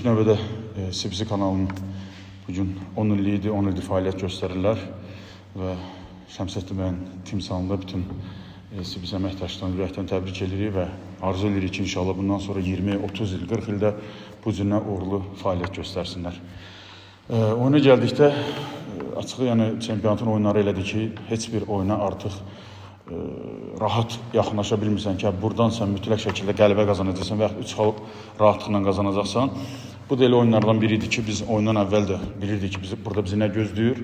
növbədə CBC kanalının bugün 10 illiyi idi, 10 ildir fəaliyyət göstərirlər və Şəmsəddin bəyin timsalında bütün CBC əməkdaşlarını ürəkdən təbrik edirik və arzu edirik ki, inşallah bundan sonra 20, 30 il, 40 ildə bu cürlə uğurlu fəaliyyət göstərsinlər. Oyuna gəldikdə açığı, yəni çempionatın oyunları elədir ki, heç bir oyuna artıq rahat yaxınlaşa bilmirsən ki, buradan sən mütləq şəkildə qələbə qazanacaqsan və yaxud 3 xal rahatlıqla qazanacaqsan. Bu da elə oyunlardan biri idi ki, biz oyundan əvvəl də bilirdik ki, burada bizi nə gözləyir.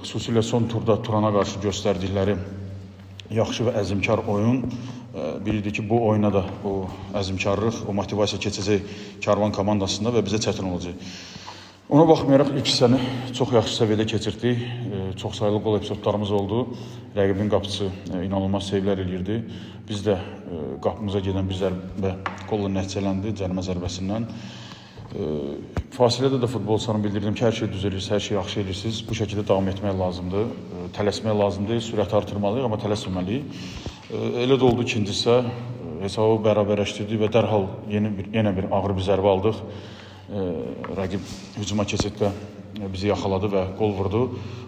Xüsusilə son turda Turana qarşı göstərdikləri yaxşı və əzmkar oyun bilirdik ki, bu oyuna da o əzmkarlıq, o motivasiya keçəcək Karvan komandasında və bizə çətin olacaq. Ona baxmayaraq ilk hissəni çox yaxşı səviyyədə keçirtdik. Çox saylı qol epizodlarımız oldu. Rəqibin qapıçısı inanılmaz seyvlər eləyirdi. Biz də qapımıza gedən bir zərbə qolla nəticələndi, cərimə zərbəsindən. Fasilədə də futbolçularıma bildirdim ki, hər şey düz eləyirsiniz, hər şey yaxşı eləyirsiniz. Bu şəkildə davam etmək lazımdır. Tələsmək lazım deyil, sürəti artırmalıyıq, amma tələsməməliyik. Elə də oldu, ikinci hissə hesabı bərabərləşdirdik və dərhal yenə bir ağır bir zərbə aldıq. Rəqib hücuma keçiddə bizi yaxaladı və qol vurdu.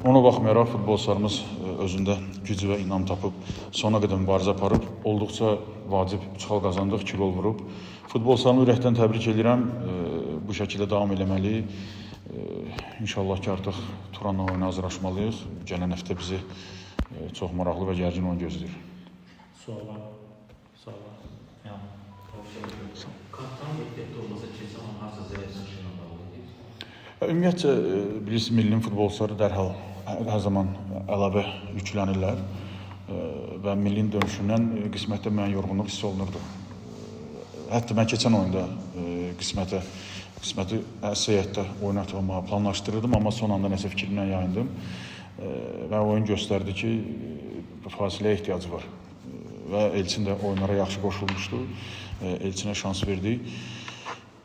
Ona baxmayaraq futbolçularımız özündə gücü və inam tapıb sona qədər mübarizə aparıb olduqca vacib 3 xal qazandıq, 2 qol vurub. Futbolçularımı ürəkdən təbrik edirəm. Bu şəkildə davam eləməliyik. İnşallah ki, artıq Turanla oyuna hazırlaşmalıyıq. Gələn həftə bizi çox maraqlı və gərgin oyun gözləyir. Suallar. Suallar. Yəni, Kaptanın ehtiyatda olması keçən an harca zəif çıxışı bağlı idi. Ümumiyyətcə, bilirsiniz, millinin futbolçuları dərhal hər zaman əlavə yüklənirlər və millinin dönüşündən qismətdə müəyyən yorğunluq hiss olunurdu. Hətta mən keçən oyunda qisməti heyətdə oynatmağı planlaşdırırdım, amma son anda nəsə fikrimdən yayındım. Və oyun göstərdi ki, fasiləyə ehtiyacı var. Və Elçin də oyunlara yaxşı qoşulmuşdu. Elçinə şans verdik.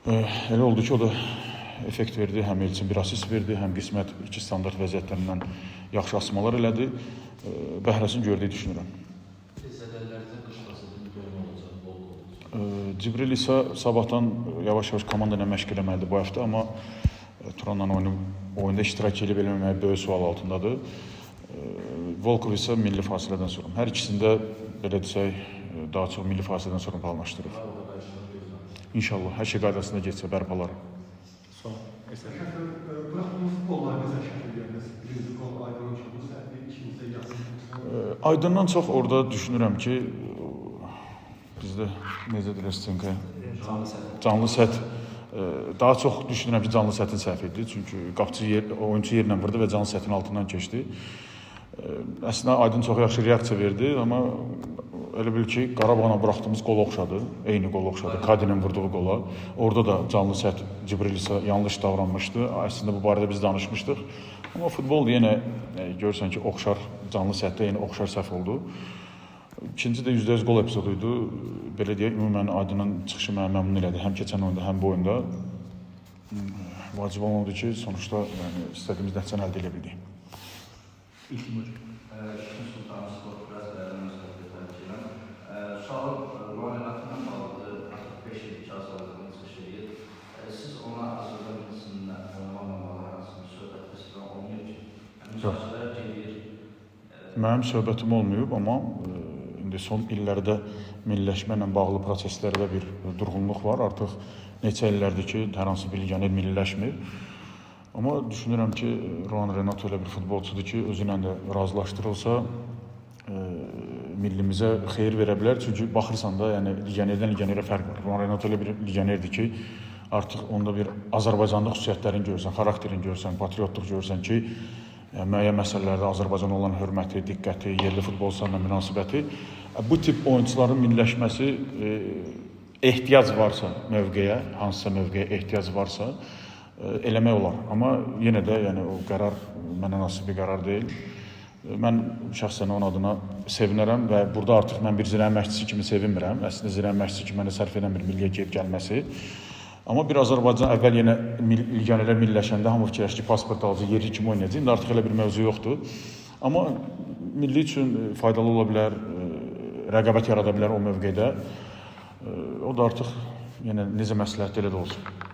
Elə oldu ki, o da effekt verdi. Həm Elçin bir asist verdi, həm Qismət iki standart vəziyyətlərindən yaxşı asmalar elədi. Bəhrəsini gördüyü düşünürəm. Zədələrinizin qış faslının dönümü olacaq, Volkov. Cibril isə sabahdan yavaş-yavaş komanda ilə məşq eləməlidir bu həftə, amma Turanla oyunda iştirak edib eləməməyi böyük sual altındadır. Volkov isə milli fasilədən sonra. Hər ikisində belə desək, daha çox milli fasilədən sonra planlaşdırırıq. İnşallah hər şey qaydasında getsə bərpaları. Sual. Eser. Bıraktığınız gollar necə şəkillendiniz? Birinci gol Aydın'ın çoxlu səhvi, ikincisi Yasin. Aydından çox orada düşünürəm ki, bizdə necə deyirlər ssenka? Canlı səhv. Canlı sət. Daha çox düşünürəm ki, canlı sətin səhvi idi. Çünki qapıçı oyunçu yerlə vurdu və canlı sətin altından keçdi. Əslində Aydın çox yaxşı reaksiya verdi, amma elə bil ki, Qarabağla buraxdığımız qola oxşadı. Eyni qola oxşadı. Kadinin vurduğu qola. Orada da canlı sət Cibril isə yanlış davranmışdı. Əslində bu barədə biz danışmışdıq. Amma futbol yenə görürsən ki, oxşar canlı sətdə yenə oxşar səhv oldu. İkinci də %100 qol epizodu idi. Belə deyək, ümumən Aydının çıxışı məni məmnun elədi. Həm keçən oyunda, həm bu oyunda. Vacib olan odur ki, sonuçda yəni, istədiyimiz nəticəni əldə edə bildik. İlkin buyur. Şükrü Sultanı Sport biraz bəyənməz təbrik edirəm. Sualım Ruan Renatla bağlıdır. Artıq 5 il 2 Azərbaycanda çıxış edir. Siz ona Azərbaycan millisində oynamaqla bağlı hansı bir söhbət məsələn olmayıb ki? Yəni, müzakirələr gedir. Mənim söhbətim olmayıb, amma indi son illərdə milliləşmə ilə bağlı proseslərdə bir durğunluq var. Artıq neçə illərdir ki, hər hansı bir legioner milliləşmir. Amma düşünürəm ki, Ruan Renato elə bir futbolçudur ki, özü ilə də razılaşdırılsa, millimizə xeyir verə bilər. Çünki baxırsan da, yəni legionerdən legionerə fərq var. Ruan Renato elə bir legionerdir ki, artıq onda bir Azərbaycanlı xüsusiyyətlərini görürsən, xarakterini görürsən, patriotluq görürsən ki, yəni, müəyyən məsələlərdə Azərbaycana olan hörməti, diqqəti, yerli futbolçularla münasibəti. Bu tip oyunçuların milliləşməsi ehtiyac varsa mövqeyə, hansısa mövqeyə ehtiyac varsa, eləmək olar. Amma yenə də yəni o qərar mənə nasib bir qərar deyil. Mən şəxsən onun adına sevinərəm və burada artıq mən bir zirə məşqçisi kimi sevinmirəm. Əslində zirə məşqçisi kimi mənə sərf eləmir milliyə gedib gəlməsi. Amma bir Azərbaycan əvvəl yenə legionerlər milliləşəndə hamı fikirləşdi ki, pasport alacaq, yerli kimi oynayacaq. İndi artıq elə bir mövzu yoxdur. Amma milli üçün faydalı ola bilər, rəqabət yarada bilər o mövqedə. O da artıq yenə necə məsləhətdir elə də olsun.